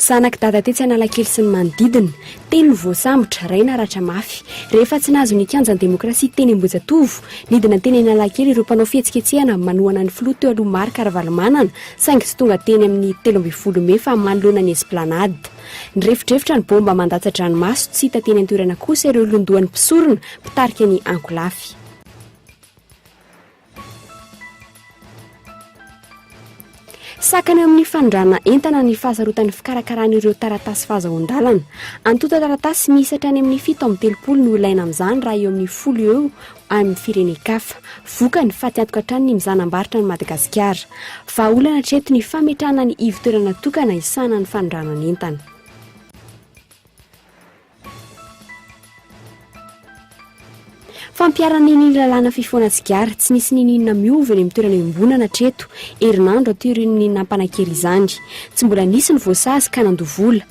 Zanak'i Dada tetsy Analakely sy ny manodidina. Telo no voasambotra, iray naratra mafy. Rehefa tsy nahazo ny kianjan'ny demokrasia teny Ambohijatovo, nidina teny Analakely ireo mpanao fihetsiketsehana manohana ny filoha teo aloha Marc Ravalomanana, saingy tsy tonga teny amin'ny 13 mey fa manoloana ny Esplanade. Nirefodrefotra ny baomba mandatsa-dranomaso, tsy hita teny an-toerana kosa ireo londohan'ny mpisorona mpitarika ny ankolafy. Sakana eo amin'ny fanondrana entana ny fahasarotan'ny fikarakarana ireo taratasy fahazahoan-dalana. Antontan-taratasy miisa hatrany amin'ny 37 no ilaina amin'izany raha eo amin'ny folo eo amin'ny firenen-kafa. Vokany, faty antoka hatrany ny mizanam-barotra an'i Madagasikara. Vahaolana hatreto ny fametrahana ny ivon-toerana tokana hisahana ny fanondranana entana. Fampiharana ny lalàna fifohana sigara, tsy nisy n'inon'inona miova eny amin'ny toerana iombonana hatreto, herinandro aty aorian'ny nampanan-kery izany. Tsy mbola nisy ny voasazy ka nandoa vola.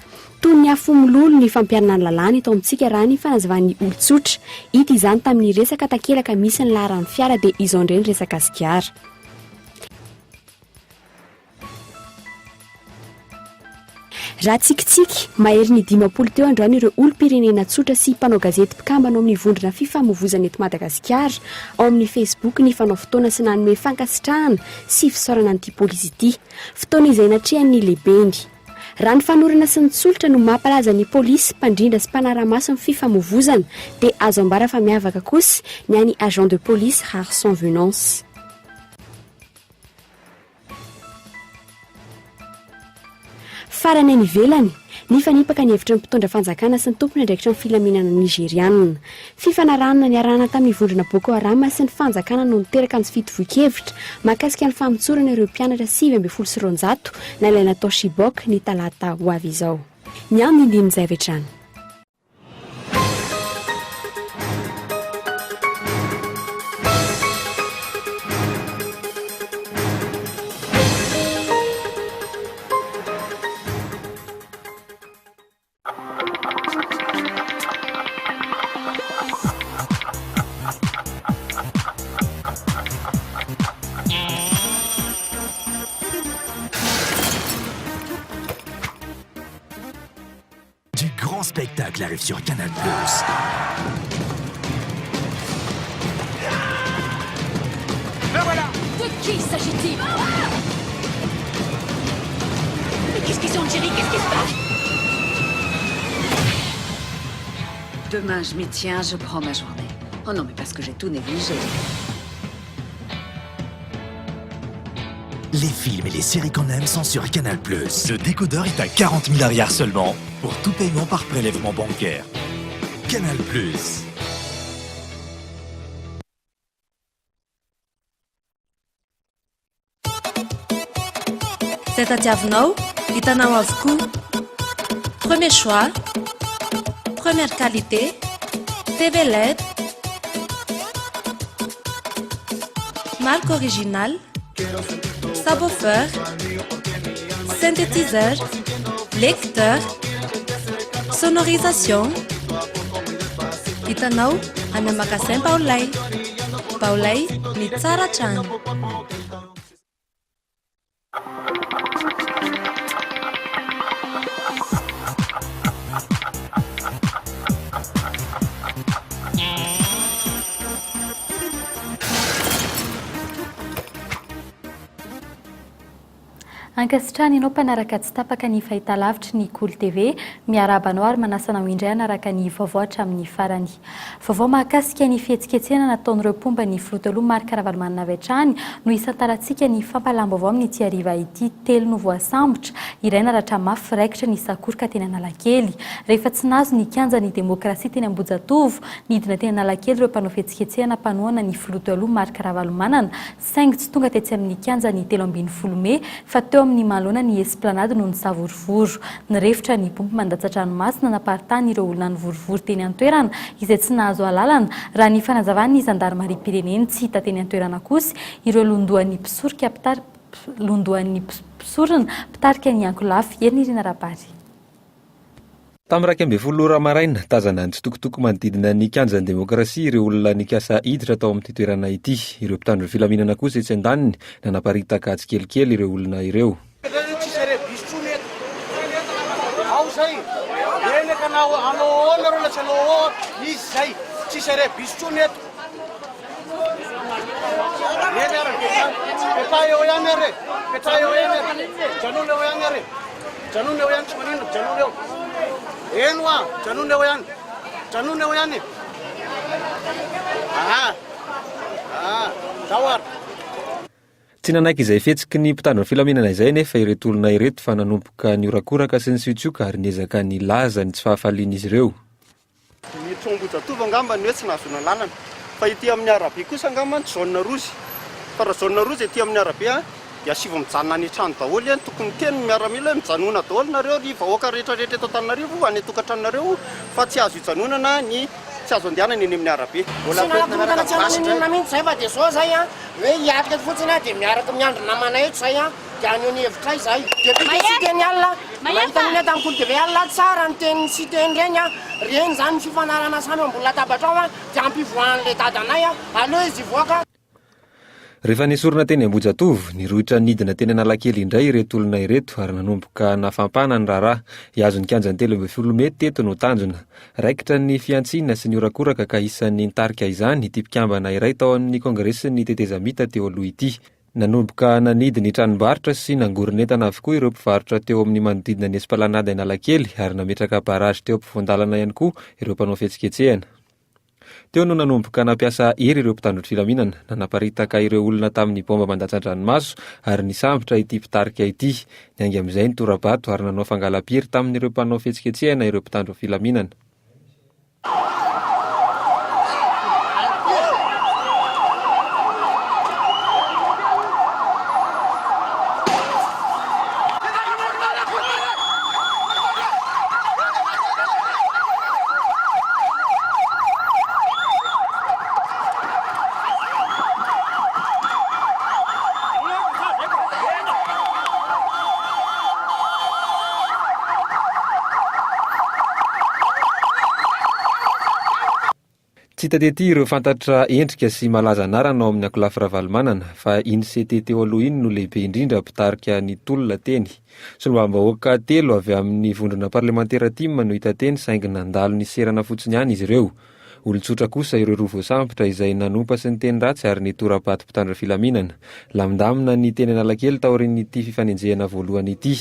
Toy ny afo mololo ny fampiharana ny lalàna eto amintsika raha ny fanazavan'ny olon-tsotra. Hita izany tamin'ny resaka takelaka misy ny laharan'ny fiara dia izao indray ny resaka sigara. Raha tsikitsiky, maherin'ny 50 teo androany ireo olom-pirenena tsotra sy mpanao gazety mpikambana ao amin'ny vondrona fifamoivozana eto Madagasikara ao amin'ny Facebook nifanao fotoana sy nanome fankasitrahana sy fisaorana an'ity polisy ity. Fotoana izay natrehan'ny lehibeny. Raha ny fanorana sy ny tsolotra no mampalaza ny polisy mpandrindra sy mpanara-maso ny fifamoivozana dia azo ambara fa miavaka kosa ny an'i agent de police Rarison Venance. Farany any ivelany, nifanipaka ny hevitry ny mpitondra fanjakana sy ny tompon'andraikitry ny filaminana Nizeriana. Fifanarahana niarahana tamin'ny vondrona Boko Haram sy ny fanjakana no niteraka ny tsy fitovian-kevitra mahakasika ny famotsorana ireo mpianatra 219 nalaina tao Chibok ny talata ho avy izao. Ny andindinin'izay avy hatrany. Du grand spectacle arrive sur Canal+. Le voilà De qui s'agit-il Mais qu'est-ce qu'ils ont, Jerry Qu'est-ce qui se passe Demain, je m'y tiens, je prends ma journée. Oh non, mais parce que j'ai tout négligé. Les films et les séries qu'on aime sont sur Canal+. Ce décodeur est à 40 000 arrières seulement pour tout paiement par prélèvement bancaire. Canal+. Izay tadiavinao, hitanao avokoa. Premier choix, première qualité, TV LED, marque originale, Subwoofer, synthétiseur, lecteur, sonorisation. Hitanao any amin'ny magasin Baolay. Baolay, ny tsara hatrany. Ankasitrahana ianao mpanaraka tsy tapaka ny fahitalavitry ny Kolo TV. Miarahaba anao ary manasa anao indray hanaraka ny vaovao hatramin'ny farany. Vaovao mahakasika ny fihetsiketsehana nataon'ireo mpomba ny filoha teo aloha Marc Ravalomanana avy hatrany no hisantarantsika ny fampahalalam-baovao amin'ity hariva ity. Telo no voasambotra, iray naratra mafy raikitra ny sakoroka teny Analakely. Rehefa tsy nahazo ny kianjan'ny demokrasia teny Ambohijatovo, nidina teny Analakely ireo mpanao fihetsiketsehana mpanohana ny filoha teo aloha Marc Ravalomanana saingy tsy tonga tetsy amin'ny kianja ny 13 mey fa teo amin'ny manoloana ny Esplanade no nisavorovoro. Nirefotra ny bomba mandatsa-dranomasina naparitahany ireo olona nivorivory teny an-toerana izay tsy nahazo alalana, raha ny fanazavan'ny zandarimariam-pirenena. Tsy hita teny an-toerana kosa ireo londohan'ny mpisorika londohan'ny mpisorona mpitarika ny ankolafy Herinirina Rabary. Tamin'ny 11 ora maraina, tazana nitsitokotoko manodidina ny kianjan'ny demokrasia ireo olona nikasa hiditra tao amin'ity toerana ity. Ireo mpitandro ny filaminana kosa etsy andaniny nanaparitaka tsikelikely ireo olona ireo. maninona ka na hanao ahoana nareo na tsy hanao ahoana, izy izay, tsisy arrêt bus tsony eto. Eny ary, petraha eo ihany ary e, petraha eo ihany ary, janona eo ihany ary e, janona eo ihany tsy maninona, janona eo. Eny hoa, janona eo ihany, janona eo ihany e. Aha, aha, zao ary. Tsy nanaiky izay fihetsiky ny mpitandro ny filaminana izay anefa ireto olona ireto fa nanomboka nihorakoraka sy nisiotsioka ary niezaka nilaza ny tsy fahafalian'izy ireo. Ny eto Ambohijatovo angamba ny hoe tsy nahazoana lalana fa ety amin'ny arabe kosa angamba ny zone rouge fa raha zone rouge ety amin'ny arabe dia asivo mijanona any an-trano daholo, tokony miteny ny miaramila hoe mijanona daholo nareo ry vahoaka rehetra rehetra eto Antananarivo any an-tokantranonareo fa tsy azo ijanonana ny tsy azo andehanana eny amin'ny arabe. Tsy nanakorontana tsy hanao n'inon'inona mihitsy zay fa dia zao zay an, hoe hiatrika eto fotsiny an, dia miaraka miandry namanay eto zay an, dia haneho ny hevitray zay. Depuis que Siteny alina, nahita an'iny aho tamin'ny Kolo TV alina, tsara ny tenin'i Siteny reny an, reny zany ny fifanarahana samy eo ambony latabatra ao an, dia ampivoahan'ilay dadanay an, aleo izy hivoaka. Rehefa nesorina teny Ambohijatovo, nirohitra nidina teny Analakely indray ireto olona ireto ary nanomboka nafampana ny raharaha. Hihazo ny kianjan'ny 13 mey teto no tanjona. Raikitra ny fihantsiana sy ny horakoraka ka isan'ny nitarika izany ity mpikambana iray tao amin'ny kongresin'ny tetezamita teo aloha ity. Nanomboka nanidy ny tranombarotra sy nangoron'entana avokoa ireo mpivarotra teo amin'ny manodidina ny Esplanade Analakely ary nametraka barrage teo ampovoan-dalana ihany koa ireo mpanao fihetsiketsehana. Teo no nanomboka nampiasa hery ireo mpitandro ny filaminana, nanaparitaka ireo olona tamin'ny baomba mandatsa-dranomaso ary nisambotra ity mpitarika ity. Niainga amin'izay ny tora-bato ary nanao fangalam-piery tamin'ireo mpanao fihetsiketsehana ireo mpitandro ny filaminana. Tsy hita tety ireo fantatra endrika sy malaza anarana ao amin'ny ankolafy Ravalomanana fa iny CT teo aloha iny no lehibe indrindra mpitarika ny tolona teny. Solombavambahoaka telo avy amin'ny vondrona parlemantera tim no hita teny saingy nandalo niserana fotsiny ihany izy ireo. Olon-tsotra kosa ireo roa voasambotra izay nanompa sy niteny ratsy ary nitora-bato mpitandro filaminana. Lamindamina ny teny Analakely taorian'ity fifanenjehana voalohany ity.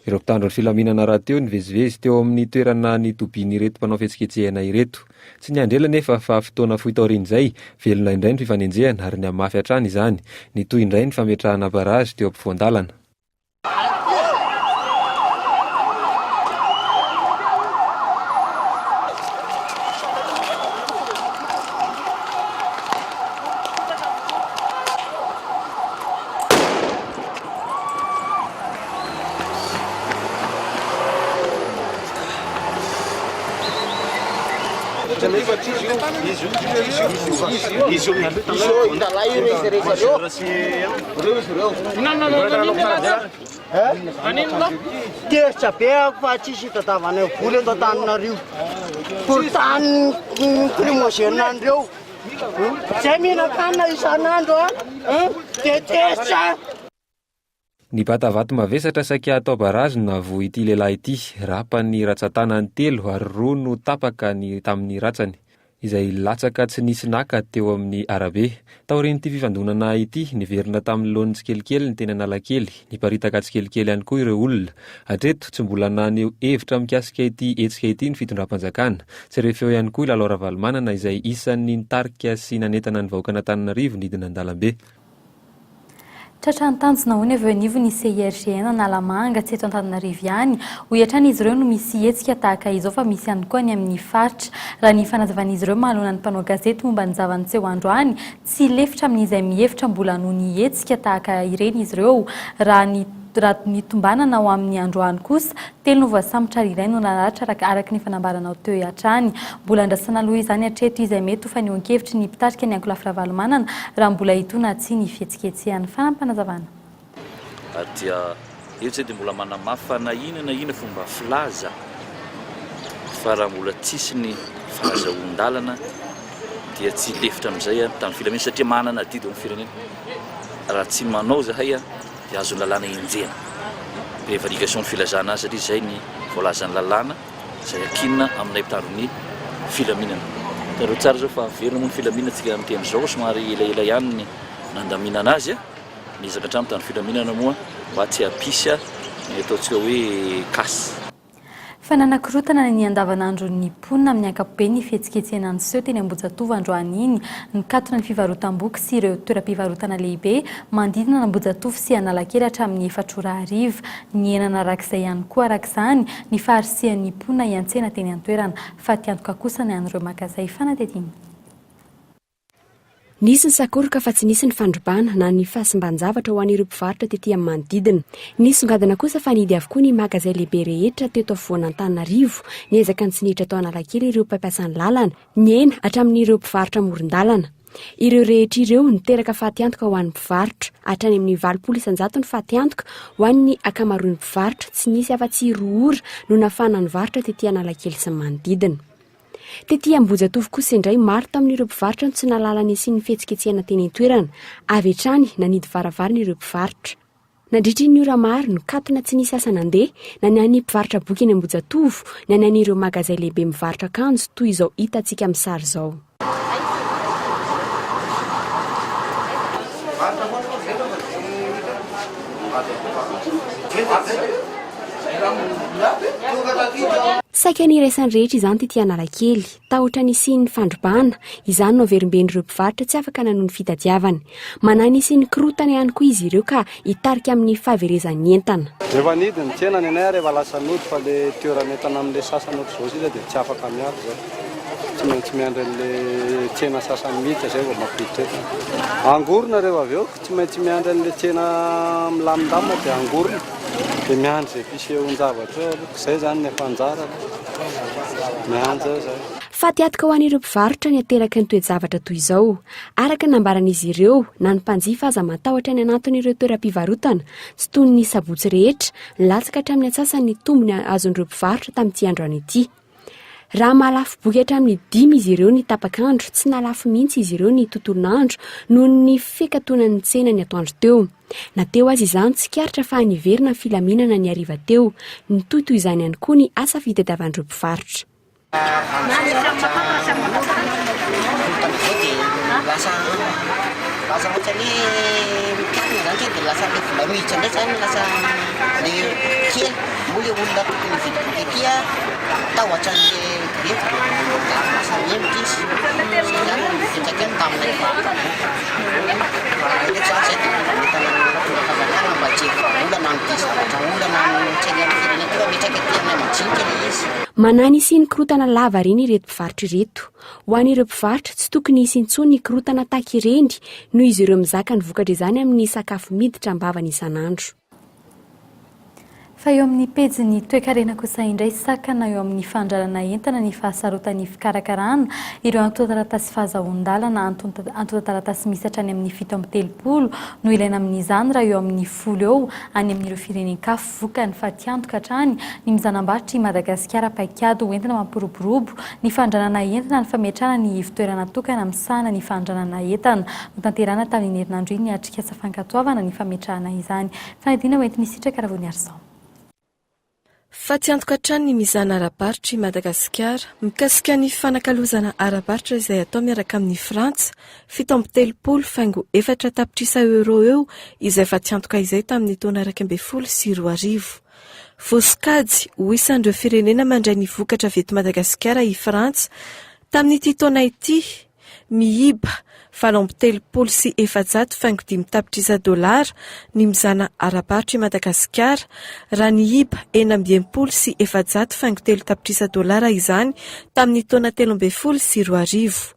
Ireo mpitandro ny filaminana rahateo nivezivezy teo amin'ny toerana nitobian'ireto mpanao fihetsiketsehana ireto. Tsy niandry ela anefa fa fotoana fohy taorian'izay, velona indray ny fifanenjehana ary nihamafy hatrany izany. Nitohy indray ny fametrahana barrage teo ampovoan-dalana. Tezitra be aho fa tsisy itadiavanay vola eto Antananarivo. Korontany lacrymogène an'ireo. Zay mihinan-kanina isan'andro an, dia tezitra. Nibata vato mavesatra saika hatao barazy no nahavoa ity lehilahy ity. Rapa ny ratsan-tanany telo ary roa no tapaka ny tamin'ny ratsany, izay latsaka tsy nisy naka teo amin'ny arabe. Taorian'ity fifandonana ity, niverina tamin'ny laoniny tsikelikely ny teny Analakely. Niparitaka tsikelikely ihany koa ireo olona. Hatreto, tsy mbola naneho hevitra mikasika ity hetsika ity ny fitondram-panjakana. Tsy re feo ihany koa i Lalao Ravalomanana izay isan'ny nitarika sy nanentana ny vahoakan'Antananarivo nidina an-dalambe. Tratra ny tanjona hoy ny avy eo anivon'ny CIRGN Analamanga, tsy eto Antananarivo ihany, hoy hatrany izy ireo no misy hetsika tahaka izao fa misy ihany koa any amin'ny faritra. Raha ny fanazavan'izy ireo manoloana ny mpanao gazety momba ny zava-niseho androany, tsy lefitra amin'izay mihevitra mbola hanohy ny hetsika tahaka ireny izy ireo. Raha ny raha ny tombanana ho amin'ny androany kosa, telo no voasambotra ary iray no naratra araka araka ny fanambaranao teo hatrany. Mbola andrasana aloha izany hatreto izay mety ho fanehoan-kevitry ny mpitarika ny ankolafy Ravalomanana raha mbola hitohy na tsia ny fihetsiketsehany. Fanampinazavana. Ary dia eto izay dia mbola manamafy fa na inona na inona fomba filaza fa raha mbola tsisy ny fahazahoan-dalana dia tsy hilefitra amin'izay mpitandro filaminana satria manana adidy eo amin'ny firenena. Raha tsy manao izahay dia azon'ny lalàna enjehina. Prévarication ny filazana azy satria izay ny voalazan'ny lalàna. Izay ankinina aminay mpitandro ny filaminana. Hitanareo tsara izao fa velona moa ny filaminana tsika miteny izao, somary elaela ihany ny nandaminana azy. Niezaka hatrany mpitandro filaminana moa mba tsy hampisy ny ataontsika hoe casse. Fa nanakorontana ny andavanandron'ny mponina amin'ny ankapobeny ny fihetsiketsehana niseho teny Ambohijatovo androany iny. Nikatona ny fivarotam-boky sy ireo toeram-pivarotana lehibe manodidina an'Ambohijatovo sy Analakely hatramin'ny efatra ora hariva. Nihena narak'izay ihany koa araka izany ny faharisihan'ny mponina hiantsena teny an-toerana. Fatiantoka kosa ny an'ireo magazay fanadihadiana. Nisy ny sakoroka fa tsy nisy ny fandrobana na ny fahasimban-javatra ho an'ireo mpivarotra tety amin'ny manodidina. Nisongadina kosa fa nihidy avokoa ny magazay lehibe rehetra teto afovoan'Antananarivo. Niezaka ny tsy niditra tao Analakely ireo mpampiasa ny lalana, nihena hatramin'ireo mpivarotra amoron-dalana. Ireo rehetra ireo niteraka fatiantoka ho an'ny mpivarotra. Hatrany amin'ny 80% ny fatiantoka ho an'ny ankamaroan'ny mpivarotra, tsy nisy afa-tsy roa ora no nahafahana nivarotra tety Analakely sy ny manodidina. Tety Ambohijatovo kosa indray, maro tamin'ireo mpivarotra no tsy nahalala ny hisian'ny fihetsiketsehana teny an-toerana. Avy hatrany, nanidy varavarana ireo mpivarotra. Nandritry ny ora maro, nikatona tsy nisy asa nandeha, na ny an'ny mpivarotra boky eny Ambohijatovo, na ny an'ireo magazay lehibe mivarotra akanjo toy izao hitantsika amin'ny sary izao. Saika niraisan'ny rehetra izany tety Analakely. Tahotra ny hisian'ny fandrobana, izany no averimben'ireo mpivarotra tsy afaka nanohy ny fitadiavany. Manahy ny hisian'ny korontana ihany koa izy ireo ka hitarika amin'ny fahaverezan'ny entana. Efa nihidy ny tsena ny anay ary efa lasa nody fa le toeran'entana amin'le sasany ohatr'izao sisa dia tsy afaka miala izay. Tsy maintsy miandry an'le tsena sasany miditra izay vao mampiditra entana. Angorona rehefa avy eo. Tsy maintsy miandry an'ilay tsena milamindamina dia angorona dia miandry izay fisehoan-javatra eo aloha, izay izany ny efa anjara aloha, miandry eo izay. Fatiantoka ho an'ireo mpivarotra ny ateraky ny toe-javatra toy izao. Araka ny nambaran'izy ireo, na ny mpanjifa aza matahotra ny hanantona ireo toeram-pivarotana, tsy toy ny sabotsy rehetra, nilatsaka hatramin'ny antsasany ny tombony azon'ireo mpivarotra tamin'ity androany ity. Raha mahalafo boky hatramin'ny dimy izy ireo ny tapak'andro, tsy nahalafo mihitsy izy ireo ny tontolon'andro noho ny fikatonan'ny tsena ny atoandro teo. Na teo aza izany, tsikaritra fa niverina ny filaminana ny hariva teo. Nitohy toy izany ihany koa ny asa fitadiavan'ireo mpivarotra. Moa le olona tokony hividy boky aty a tahotra an'le grevy dia lasa mihemotra izy, zay zany no fiantraikany taminay mpivarotra boky. Fa raha eto zany zay dia mbola manentana ny mpitondra fanjakana mba hijery vahaolana amin'ity zavatra olana mitranga amin'ny firenena ity fa mitranga aty aminay majinika le izy. Manahy ny hisian'ny korontana lava ireny ireto mpivarotra ireto. Ho an'ireo mpivarotra, tsy tokony hisy intsony ny korontana tahaka ireny noho izy ireo mizaka ny vokatr'izany amin'ny sakafo miditra am-bavany isan'andro. Fa eo amin'ny pejin'ny toekarena kosa indray, sakana eo amin'ny fandrarana entana ny fahasarotan'ny fikarakarana ireo antontan-taratasy fahazahoan-dalana antontan-taratasy miisa hatrany amin'ny 37 no ilaina amin'izany raha eo amin'ny folo eo any amin'ireo firenen-kafa. Vokany, fatiantoka hatrany ny mizanam-barotr'i Madagasikara paikady ho entina mampiroborobo ny fandranana entana ny fametrahana ny ivon-toerana tokana misahana ny fandranana entana. Notanterahina tamin'iny herinandro iny ny atrikasa fankatoavana ny fametrahana izany. Fanadihadiana hoentin'i Sitraka Ravoniarison. Fatiantoka hatrany ny mizana ara-barotra i Madagasikara mikasika ny fifanakalozana ara-barotra izay atao miaraka amin'i Frantsa, 37 faingo 4 tapitrisa euro eo izay fatiantoka izay tamin'ny taona 2011. Voasokajy ho isan'ireo firenena mandray ny vokatra avy eto Madagasikara i Frantsa tamin'ity taona ity, miiba 438 faingo 5 tapitrisa dolara ny mizana ara-barotra i Madagasikara, raha niiba 466 faingo 3 tapitrisa dolara izany tamin'ny taona 2013.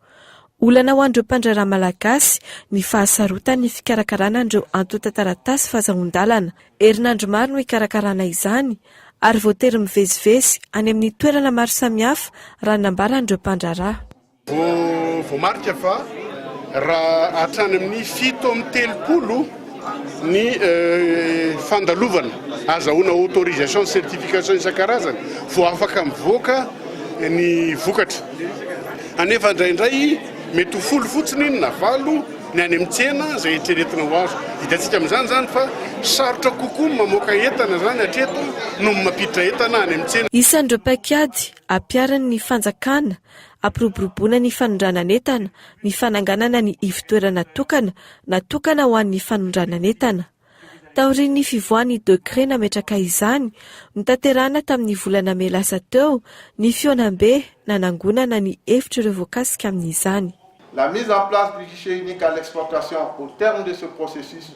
Olana ho an'ireo mpandraharaha malagasy ny fahasarotan'ny fikarakarana an'ireo antontan-taratasy fahazahoan-dalana. Herinandro maro no hikarakarana izany ary voatery mivezivezy any amin'ny toerana maro samihafa raha ny nambaran'ireo mpandraharaha. Voamarika fa raha hatrany amin'ny 37 ny fandalovana azahoana autorisation certification isan-karazany vao afaka mivoaka ny vokatra. Anefa indraindray mety ho folo fotsiny iny na valo. ny any amin'ny tsena izay eritreretina ho azo. Hitantsika amin'izany izany fa sarotra kokoa ny mamoaka entana izany hatreto noho ny mampiditra entana any amin'ny tsena. Isan'ireo paikady ampiharin'ny fanjakana hampiroboroboana ny fanondranan'entana ny fananganana ny ivon-toerana tokana natokana ho an'ny fanondranan'entana. Taorian'ny fivoahan'ny décret nametraka izany, notanterahina tamin'ny volana mey lasa teo ny fihaonambe nanangonana ny hevitr'ireo voakasika amin'izany. La mise en place du guichet unique à l'exportation au terme de ce processus,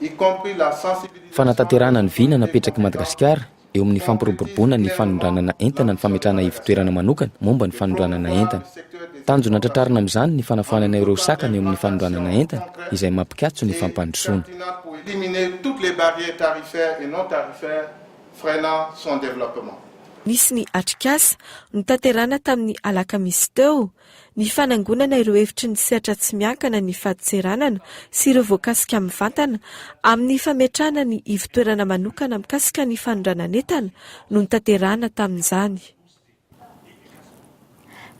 y compris la sensibilisation. Fanatanterahana ny vina napetrak'i Madagasikara eo amin'ny fampiroboroboana ny fanondranana entana ny fametrahana ivon-toerana manokana momba ny fanondranana entana. Tanjona tratrarina amin'izany ny fanafoanana ireo sakana eo amin'ny fanondranana entana izay mampikatso ny fampandrosoana. Nisy ny atrikasa notanterahina tamin'ny alakamisy teo, ny fanangonana ireo hevitry ny sehatra tsy miankana ny fadintseranana sy ireo voakasika mivantana amin'ny fametrahana ny ivon-toerana manokana mikasika ny fanondranan'entana no notanterahina tamin'izany.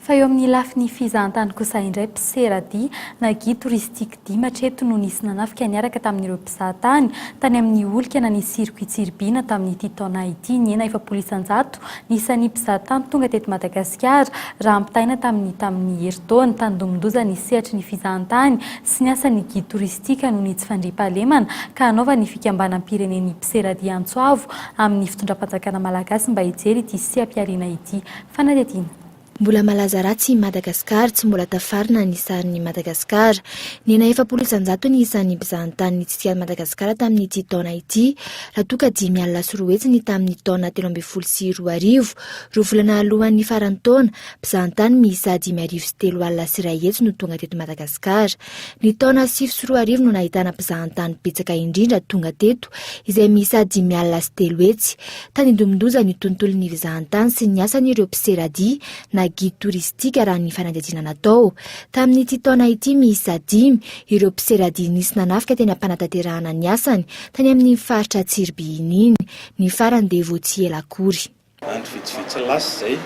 Fa eo amin'ny lafiny fizahantany kosa indray, mpiseradia na guide touristique dimy hatreto no nisy nanafika niaraka tamin'ireo mpizahatany tany amin'ny holika na ny circuit Tsiribihina tamin'ity taona ity. Nihena 40% ny isan'ny mpizahatany tonga teto Madagasikara raha ampitahaina tamin'ny tamin'ny herintaona. Tandindomin-doza ny sehatry ny fizahantany sy ny asan'ny guide touristique noho ny tsy fandriampahalemana ka hanaovan'ny fikambanam-pirenen'ny mpiseradia antso avo amin'ny fitondram-panjakana malagasy mba hijery ity seha-pihariana ity. Fanadihadiana. Mbola malaza ratsy i Madagasikara, tsy mbola tafarina ny sarin'i Madagasikara. Nihena 40% ny isan'ny mpizahantany nitsidika an'i Madagasikara tamin'ity taona ity, raha toa ka 205 ny tamin'ny taona 2013. Roa volana alohan'ny faran'ny taona, mpizahantany miisa 35 100 no tonga teto Madagasikara. Ny taona 2009 no nahitana mpizahantany betsaka indrindra tonga teto, izay miisa 305. Tandindomin-doza ny tontolon'ny fizahantany sy ny asan'ireo mpiseradia na guide touristique raha ny fanadihadiana natao. Tamin'ity taona ity miisa dimy ireo mpiseradia nisy nanafika teny am-panatanterahana ny asany tany amin'iny faritra Tsiribihina iny. Ny farany dia vao tsy ela akory. Andro vitsivitsy lasa izay,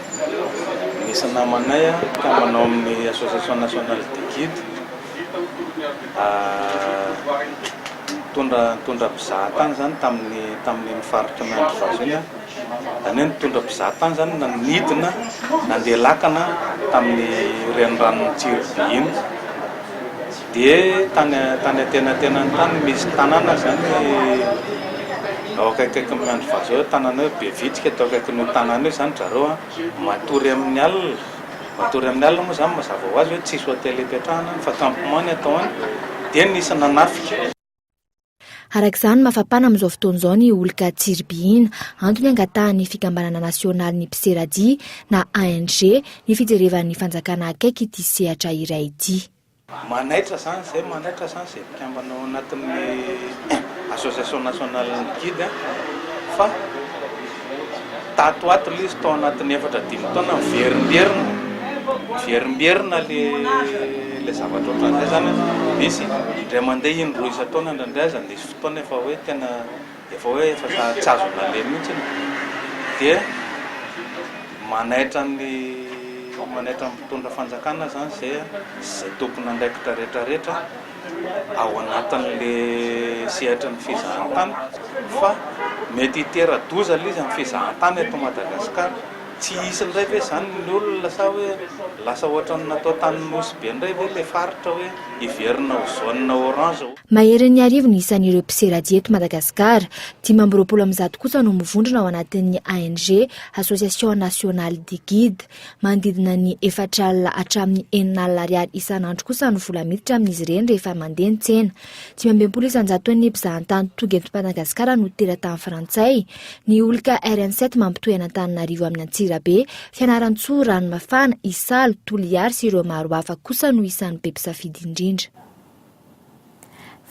nisy namanay mpikambana ao amin'ny Association Nationale des Guides, Nitondra nitondra mpizaha tany izany tamin'ny tamin'iny faritra Miandrivazo iny aho. Izany hoe nitondra mpizaha tany izany na nidina nandeha lakana tamin'ny reniranon'i Tsiribe iny. Dia tany tany antenatenany tany misy tanàna izany ao akaikikaikin'i Miandrivazo ao, tanàna hoe Bevitsika, tao akaikin'io tanàna io izany ry zareo an, matory amin'ny alina. Matory amin'ny alina moa izany mazava ho azy hoe tsisy hotel hipetrahana any fa campement ny atao any dia nisy nanafika. Araka izany, mafapana amin'izao fotoana izao ny holika Tsiribihina. Antony angatahan'ny fikambanana nasionalin'ny mpiseradia na ANG ny fijerevan'ny fanjakana akaiky ity sehatra iray ity. Manaitra izany izay, manaitra izany izay mpikambana ao anatin'ny association nationale ny guide fa tato ho ato ilay izy tao anatin'ny efatra dimy taona miverimberina, miverimberina le le zavatra ohatran'izay izany an, misy indray mandeha indroa isan-taona indraindray aza nisy fotoana efa hoe tena efa hoe efa tsy azo naleha mihitsy dia manaitra ny manaitra ny mpitondra fanjakana izany izay sy izay tompon'andraikitra rehetrarehetra ao anatin'le sehatry ny fizahantany fa mety hitera-doza ilay izy amin'ny fizahantany eto Madagasikara. Tsy hisy indray ve izany ny olona sa hoe lasa ohatran'ny natao tany Nosy Be indray ve ilay faritra hoe hiverina ho zone orange? Maherin'ny arivo ny isan'ireo mpiseradia eto Madagasikara. 125 kosa no mivondrona ao anatin'ny ANG, Association Nationale des Guides. Manodidina ny 40 hatramin'ny 60 ariary isan'andro kosa no vola miditra amin'izy ireny rehefa mandeha ny tsena. 65 isan-jaton'ny mpizahantany tonga eto Madagasikara no teratany frantsay. Ny holika RN7 mampitohy an'Antananarivo amin'ny Antsirabe, Fianarantsoa, Ranomafana, Isalo, Toliary sy ireo maro hafa kosa no isan'ny be mpisafidy indrindra.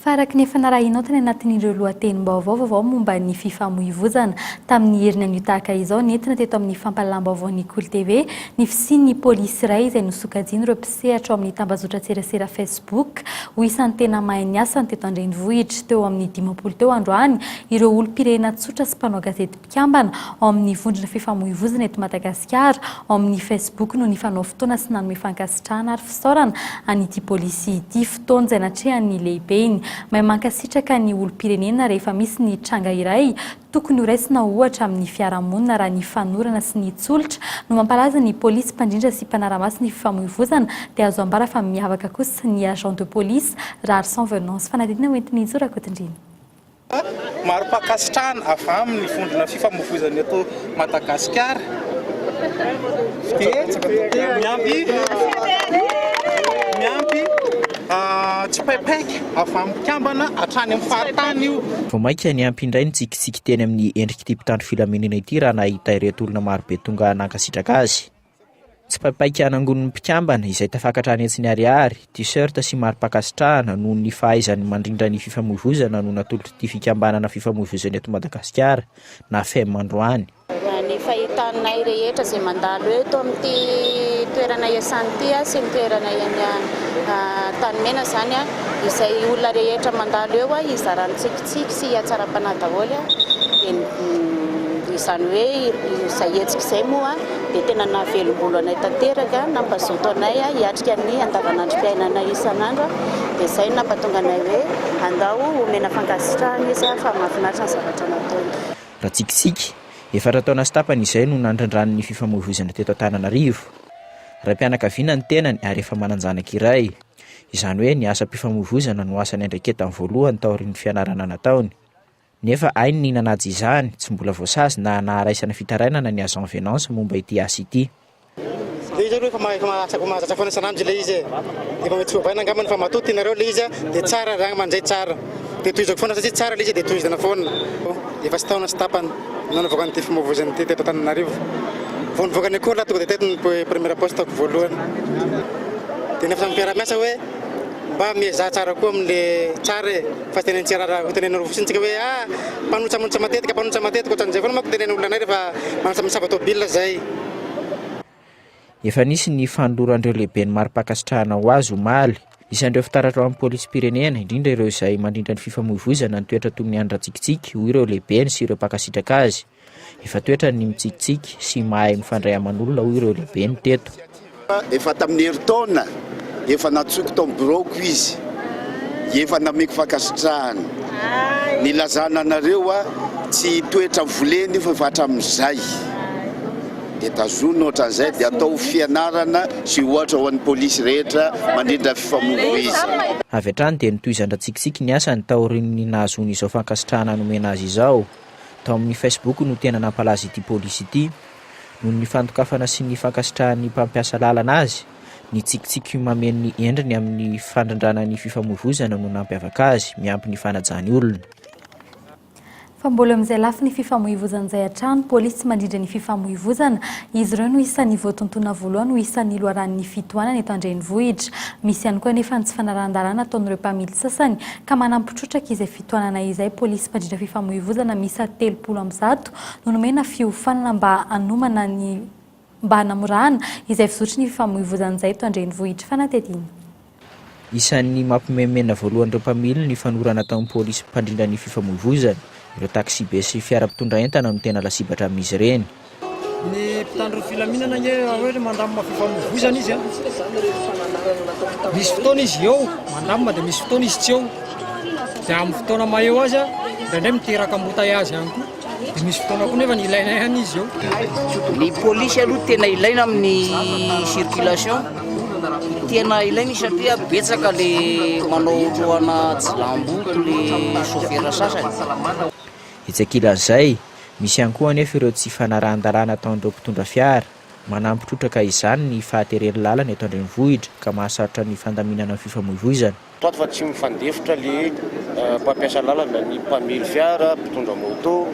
Fa araka ny efa narahinao tany anatin'ireo lohatenim-baovao vaovao momba ny fifamoivozana tamin'ny heriny anio tahaka izao nentina teto amin'ny fampahalalam-baovaon'ny Kolo TV ny fisian'ny polisy iray izay nosokajian'ireo mpisehatra ao amin'ny tambazotran-tserasera Facebook ho isan'ny tena mahay ny asany teto an-drenivohitra teo amin'ny 50 teo androany ireo olom-pirenena tsotra sy mpanao gazety mpikambana ao amin'ny vondrona fifamoivozana eto Madagasikara ao amin'ny Facebook no nifanao fotoana sy nanome fankasitrahana ary fisaorana an'ity polisy ity fotoana izay natrehan'ny lehibeny. Mahay mankasitraka ny olom-pirenena rehefa misy ny tranga iray tokony ho raisina ohatra amin'ny fiarahamonina raha ny fanorana sy ny tsolotra no mampalaza ny polisy mpandrindra sy mpanara-maso ny fifamoivozana dia azo ambara fa miavaka kosa ny agent de police Raharison Venance. Fanadihadiana hoentin'i Zo Rakotondriana. Mari-pankasitrahana avy amin'ny vondrona fifamoivoizana eto Madagasikara dia miampy miampy tsipaipaika avy amin'ny mpikambana hatrany amin'ny faritany io. Vao mainka niampy indray ny tsikitsiky teny amin'ny endrik'ity mpitandro filaminana ity raha nahita ireto olona marobe tonga nankasitraka azy. Tsipaipaika nangonin'ny mpikambana izay tafakatra an'hetsiny ariary, t-shirt sy mari-pankasitrahana noho ny fahaizany mandrindra ny fifamoivoizana no natolotr'ity fikambanana fifamoivoizana eto Madagasikara na fem androany. Raha ny fahitanay rehetra izay mandalo eto amin'ity toerana iasana ity sy ny toerana eny Antanimena izany, izay olona rehetra mandalo eo hizarany tsikitsiky sy hatsaram-panahy daholo dia izany hoe izay hetsika izay moa dia tena nahavelom-bolo anay tanteraka, nampazoto anay hiatrika ny andavanandrom-piainanay isan'andro dia izay no nampatonga anay hoe andao homena fankasitrahana izy fa mahafinaritra ny zavatra nataony. Ratsikitsiky, efatra taona sy tapany izay no nandrindrany ny fifamoivoizana teto Antananarivo. Raim-pianakaviana ny tenany ary efa manan-janaka iray. Izany hoe ny asam-pifamoivoizana no asa niandraiketany voalohany taorian'ny fianarana nataony. Nefa hainy ny nanaja izany, tsy mbola voasazy na naharaisana fitarainana ny agent Venance momba ity asa ity. Ilay izy aloha efa efa mahazatra mahazatra foana isan'andro ilay izy e. Efa mety tsy ovaina angambany fa matoa tianareo ilay izy dia tsara raha mandray tsara. Dia tohizako foana satria tsara ilay izy dia tohizana foana. Efa sy taona sy tapany no navoaka an'ity fimovoizana ity teto Antananarivo. Vao nivoaka ny école aho tonga dia teto ny première poste-ko voalohany. Dia nefa samy mpiara-miasa hoe mba miezaha tsara koa amin'le tsara e, fa tsy tenenitsika raha tenenina fotsiny tsika hoe ah mpanotsamonotsa matetika, mpanotsa matetika, ohatran'izay foana manko tenenina olona anay rehefa manotsa tôbila zay. Efa nisy ny fanoloran'ireo lehiben'ny mari-pankasitrahana ho azy omaly. Isan'ireo fitaratra ho an'ny polisim-pirenena, indrindra ireo izay mandrindra ny fifamoivoizana ny toetra toy ny an'i Ratsikitsiky, hoy ireo lehibeny sy ireo mpankasitraka azy. Efa toetrany ny mitsikitsiky sy mahay mifandray aman'olona, hoy ireo lehibeny teto. Efa tamin'ny herintaona efa nantsoiko tao amin'ny biraoko izy, efa nameko fankasitrahana. Nilazana anareo a, tsy toetra volena io fa efa hatramin'izay. Dia tazonina ohatran'izay dia atao fianarana sy ohatra ho an'ny polisy rehetra mandrindra fifamoivoizana. Avy hatrany dia notohizan-dRatsikitsiky ny asany taorian'ny nahazoany izao fankasitrahana nomena azy izao. Tao amin'ny Facebook no tena nampalaza ity polisy ity. Noho ny fandokafana sy ny fankasitrahan'ny mpampiasa lalana azy, ny tsikitsiky mameno ny endriny amin'ny fandrindrana ny fifamoivoizana no nampiavaka azy, miampy ny fanajany olona. Fa mbola eo amin'izay lafiny fifamoivozana izay hatrany, polisy mandrindra ny fifamoivozana, izy ireo no isan'ny voatontona voalohany ho isan'ny loharanon'ny fitohanana eto an-drenivohitra. Misy ihany koa anefa ny tsy fanarahan-dalàna ataon'ireo mpamily sasany ka manampy trotraka izay fitohanana izay. Polisy mpandrindra fifamoivozana miisa 130 no nomena fiofanana mba hanomana ny mba hanamorana izay fizotry ny fifamoivozana izay eto an-drenivohitra. Fanadihadiana. Isan'ny mampimenomenona voalohany ireo mpamily ny fanorana ataon'ny polisy mpandrindra ny fifamoivoizana. Ireo taksibe sy fiara mpitondra entana no tena lasibatra amin'izy ireny. Ny mpitandro ny filaminana ange raha hoe mandamina fifamoivoizana izy an, misy fotoana izy eo mandamina dia misy fotoana izy tsy eo. Dia amin'ny fotoana maha eo azy an, indraindray miteraka embouteillage ihany koa. Dia misy fotoana koa nefa ilaina ihany izy eo. Ny polisy aloha tena ilaina amin'ny circulation, tena ilaina izy satria betsaka le manao lohana jilamboto le chauffeur sasany. Etsy ankilan'izay, misy ihany koa anefa ireo tsy fanarahan-dalàna ataon'ireo mpitondra fiara. Manampy trotraka izany ny fahateren'ny lalana eto an-drenivohitra ka mahasarotra ny fandaminana ny fifamoivoizana. Tato fa tsy mifandefitra le mpampiasa lalana, ny mpamily fiara, mpitondra moto,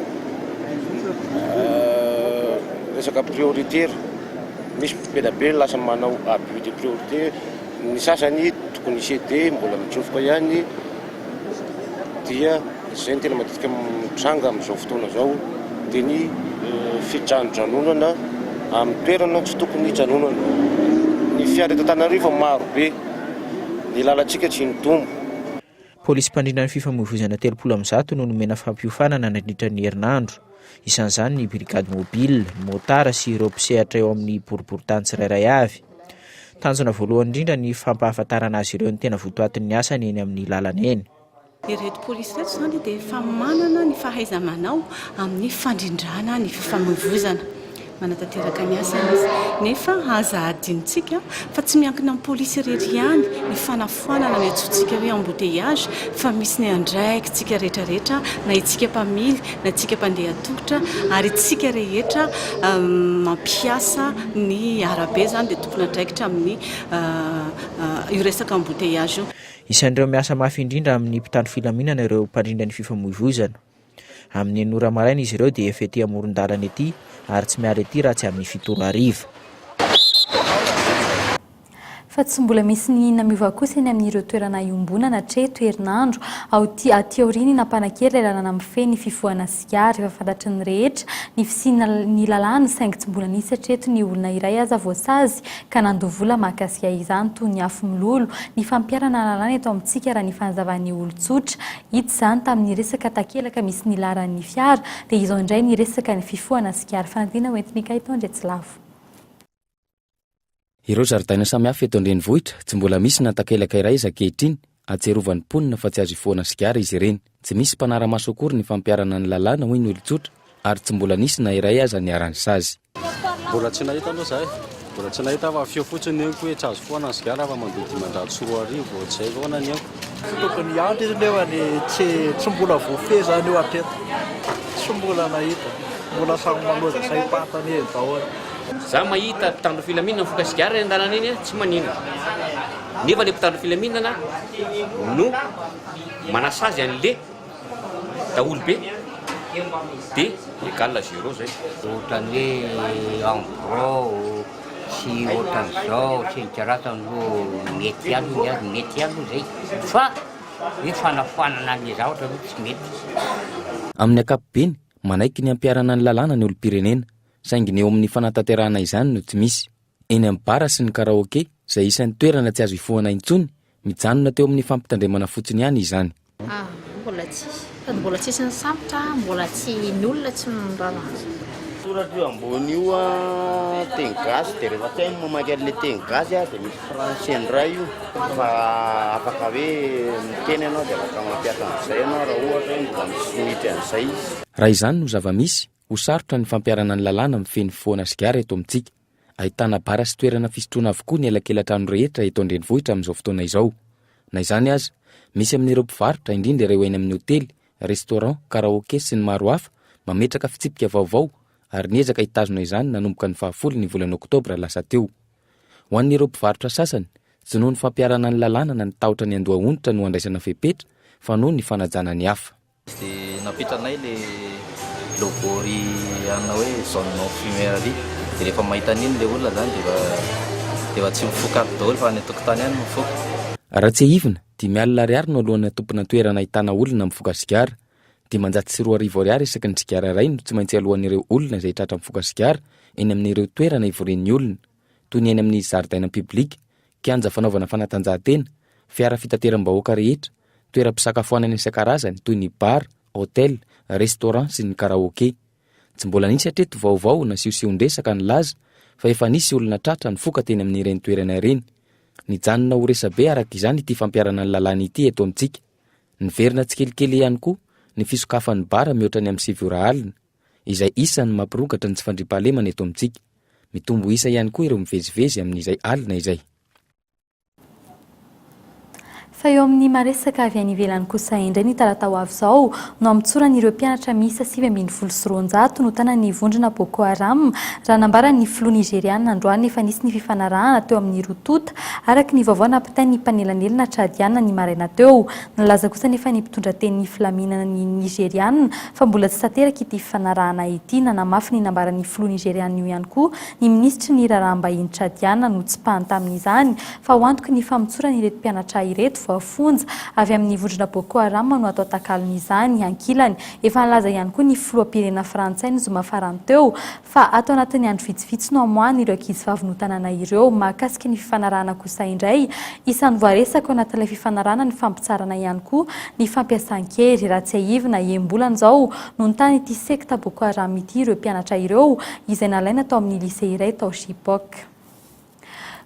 resaka prioritaire, misy be dia be lasa manao abus de priorité, ny sasany tokony hi-ceder mbola mitsofoka ihany. Dia izay no tena matetika mitranga amin'izao fotoana izao dia ny fijanondranonana amin'ny toerana tsy tokony hijanonana. Ny fiara eto Antananarivo maro be, ny lalantsika tsy mitombo. Polisy mpandrindra ny fifamoivoizana 130 no nomena fampiofanana nandritra ny herinandro. Isan'izany ny brigade mobile, ny motard sy ireo mpisehatra eo amin'ny boriborintany tsirairay avy. Tanjona voalohany indrindra ny fampahafantarana azy ireo ny tena votoatin'ny asany eny amin'ny lalana eny. Ireto polisy ireto izany dia efa manana ny fahaiza-manao amin'ny fandrindrana ny fifamoivoizana. Manatanteraka ny asany izy. Nefa aza adinontsika fa tsy miankina amin'ny polisy irery ihany ny fanafoanana ny antsointsika hoe embouteillage fa misy ny andraikitsika rehetra rehetra na itsika mpamily na itsika mpandeha an-tongotra ary itsika rehetra mampiasa ny arabe izany dia tompon'andraikitra amin'ny io resaka embouteillage io. Isan'ireo miasa mafy indrindra amin'ny mpitandro filaminana ireo mpandrindra ny fifamoivoizana. Amin'ny enina ora maraina izy ireo dia efa ety amoron-dalana ety ary tsy miala ety raha tsy amin'ny fito ora hariva. Fa tsy mbola misy ny inona miova kosa eny amin'ireo toerana iombonana hatreto, herinandro aty aty aorian'ny nampanan-kery ilay lalàna mifehy ny fifohana sigara. Efa fantatry ny rehetra ny fisian'ny lalàna saingy tsy mbola nisy hatreto ny olona iray aza voasazy ka nandoa vola mahakasika izany toy ny afo milolo ny fampiharana lalàna eto amintsika raha ny fanazavan'ny olon-tsotra. Hita izany tamin'ny resaka takelaka misy ny laharan'ny fiara dia izao indray ny resaka ny fifohana sigara fanadina hoentin'i Gaëtan Andriatsilavo. Ireo zaridaina samihafa eto an-drenivohitra, tsy mbola misy na takelaka iray aza ankehitriny ahatsiarovan'ny mponina fa tsy azo ifohana sigara izy ireny. Tsy misy mpanara-maso akory ny fampiharana ny lalàna hoy ny olon-tsotra ary tsy mbola nisy na iray aza niharan'ny sazy. Mbola tsy nahita aloha zahay, mbola tsy nahita fa feo fotsiny ny henoko hoe tsy azo fohana ny sigara fa mandoa 2500 vao tsy haiko ahoana ny henoko. Tokony hiandry izy nefa ny tsy tsy mbola voafehy zany io hatreto, tsy mbola nahita, mbola samy manao izay saim-pantany eny daholo. Za mahita mpitandro filaminana mifoka sigara eny an-dalana eny tsy maninona, nefa le mpitandro filaminana no manasazy an'le daholo be de égal à zéro zay. Ohatran'ny hoe en gros sy ohatran'izao sy ny karazany aloha mety ihany aloha ny azy, mety ihany aloha zay fa hoe fanafoanana an'le zavatra aloha tsy mety. Amin'ny ankapobeny, manaiky ny hampiharana ny lalàna ny olom-pirenena, saingy ny eo amin'ny fanatanterahana izany no tsy misy. Eny amin'ny bar sy ny karaoke, izay isan'ny toerana tsy azo ifohana intsony, mijanona teo amin'ny fampitandremana fotsiny ihany izany. Ah, mbola tsisy. Sady mbola tsisy nisambotra, mbola tsy ny olona tsy miraharaha an'izany. Soratra io ambony io an, teny gasy dia rehefa tsy hay ny mamaky an'ilay teny gasy an dia misy français indray io fa afaka hoe miteny ianao dia afaka mampiasa an'izay ianao raha ohatra hoe mbola misy minitra an'izay izy. Raha izany no zava-misy, ho sarotra ny fampiharana ny lalàna mifehy ny fohana sigara eto amintsika. Ahitana bara sy toerana fisotroana avokoa ny elakelan-trano rehetra eto an-drenivohitra amin'izao fotoana izao. Na izany aza, misy amin'ireo mpivarotra, indrindra ireo eny amin'ny hotely, restaurant, karaoke sy ny maro hafa, mametraka fitsipika vaovao ary niezaka hitazona izany nanomboka ny fahafolo ny volana oktobra lasa teo. Ho an'ireo mpivarotra sasany, tsy noho ny fampiharana ny lalàna na ny tahotra ny handoa onitra no andraisana fepetra fa noho ny fanajana ny hafa. Dia nampitranay le logo ry anona hoe zone non fumeur ry, dia rehefa mahita an'iny le olona zany dia efa dia efa tsy mifoka ato daholo fa any an-tokotany any no mifoka. Raha tsiahivina, 50 ariary no alohan'ny tompona toerana ahitana olona mifoka sigara. 2500 ariary isaky ny sigara iray no tsy maintsy aloan'ireo olona izay tratra mifoka sigara eny amin'ireo toerana ivorian'ny olona, toy ny eny amin'ny zaridaina publika, kianja fanaovana fanatanjahantena, fiara fitateram-bahoaka rehetra, toeram-pisakafoanana isan-karazany toy ny bar, hotel, restaurant sy ny karaoke. Tsy mbola nisy hatreto vaovao na siosion-dresaka nilaza fa efa nisy olona tratra nifoka teny amin'ireny toerana ireny. Nijanona ho resabe araka izany ity fampiharana ny lalàna ity eto amintsika. Niverina tsikelikely ihany koa ny fisokafan'ny bar mihoatra ny amin'ny sivy ora alina, izay isan'ny mampirongatra ny tsy fandriampahalemana eto amintsika. Mitombo isa ihany koa ireo mivezivezy amin'izay alina izay. Fa eo amin'ny maresaka avy any ivelany kosa indray ny talata ho avy izao no hamotsoran'ireo mpianatra miisa 219 notanan'ny vondrona Boko Haram, raha nambaran'ny filoha nizeriana androany efa nisy ny fifanarahana teo amin'ny roa tonta, araka ny vaovao nampitain'ny mpanelanelana Tchadiana ny maraina teo. Nilaza kosa anefa ny mpitondra tenin'ny filaminana ny Nizeriana fa mbola tsy tanteraka ity fifanarahana ity. Nanamafy ny nambaran'ny filoha nizeriana io ihany koa ny minisitry ny raharaham-bahiny Tchadiana notsipahany tamin'izany fa ho antoky ny famotsorana ireto mpianatra ireto. voafonja avy amin'ny vondrona Boko Haram no atao takalon'izany. Ankilany, efa nilaza ihany koa ny filoham-pirenena frantsay ny zoma farany teo fa ato anatin'ny andro vitsivitsy no hamoahana ireo ankizivavy notanana ireo. Mahakasika ny fifanarahana kosa indray, isan'ny voaresaka ao anatin'ilay fifanarahana ny fampitsarana ihany koa ny fampiasan-kery. Raha tsiahivina, enim-bolana izao no nitana ity sekta Boko Haram ity ireo mpianatra ireo, izay nalaina tao amin'ny lycée iray tao Chibok.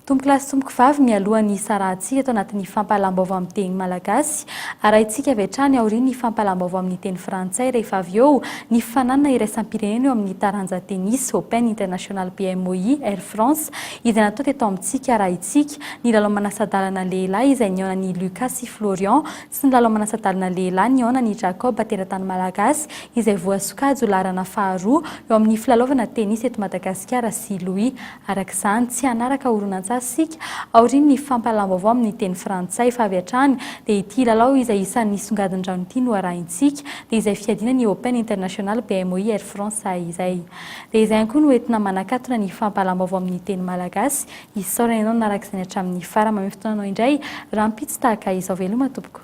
Tompokolahy sy tompokovavy, mialoha ny hisarahantsika eto anatin'ny fampahalam-baovao amin'ny teny malagasy, arahintsika avy hatrany aorian'ny fampahalam-baovao amin'ny teny frantsay rehefa avy eo ny fifaninanana iraisam-pirenena eo amin'ny taranja tennis, Open International BMOI Air France, izay natao teto amintsika arahintsika ny lalao manasa-dalana lehilahy izay nihaonan'i Lucas sy Florian sy ny lalao manasa-dalana lehilahy nihaonan'i Jacob teratany malagasy izay voasokajy ho laharana faharoa eo amin'ny filalaovana tennis eto Madagasikara sy Louis Araka izany, tsy hanaraka horonantsary isika aorian'ny fampahalalam-baovao amin'ny teny frantsay fa avy hatrany dia ity lalao izay isan'ny nisongadin-drano ity no arahintsika, dia izay fiadiana ny Open International BMOI Air France izay. Dia izay ihany koa no entina manakatona ny fampahalalam-baovao amin'ny teny malagasy. Isaorana ianao nanaraka izany hatramin'ny farany. Mamehy fotoana anao indray rahampitso tahaka izao. Veloma tompoko.